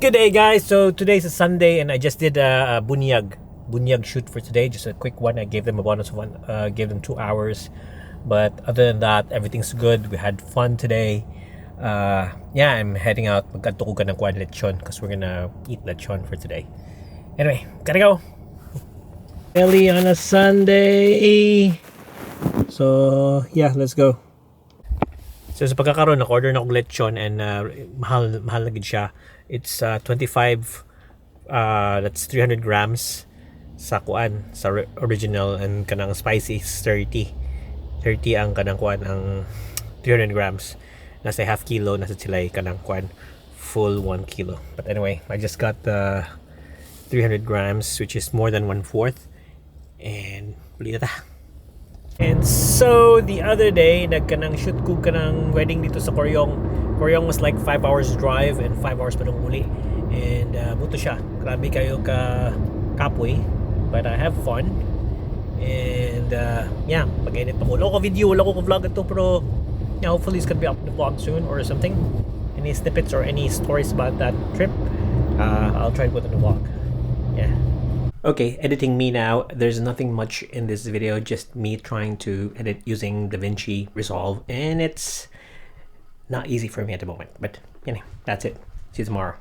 Good day, guys. So today's a Sunday, and I just did a bunyag shoot for today. Just a quick one. I gave them a bonus of one. Gave them 2 hours, but other than that, everything's good. We had fun today. Yeah, I'm heading out. Magkadto ko kanang kuan lechon because we're gonna eat lechon for today. Anyway, gotta go. Early on a Sunday. So yeah, let's go. So sa pagkakaroon, naka-order na akong lechon and mahal mahal na gid siya. It's 25, that's 300 grams sa kuan sa original, and kanang spicy is 30. 30 ang kanang kuan, ang 300 grams. Nasa half kilo nasa sila kanang kuan, full 1 kilo. But anyway, I just got the 300 grams, which is more than one fourth, and uli na ta. And so the other day, nagkanang shoot ko kanang wedding dito sa Corryong. Corryong was like 5 hours drive and 5 hours pa dong uli. And mao to siya. Grabe kaayo ka kapoy. But I have fun. And yeah, pag-edit pa ko. Wala ko video, wala ko vlog ito, pero yeah, hopefully it's gonna be up in the vlog soon or something. Any snippets or any stories about that trip, I'll try to put in the vlog. Yeah. Okay, editing me now. There's nothing much in this video, just me trying to edit using DaVinci Resolve, and it's not easy for me at the moment. But anyway, that's it. See you tomorrow.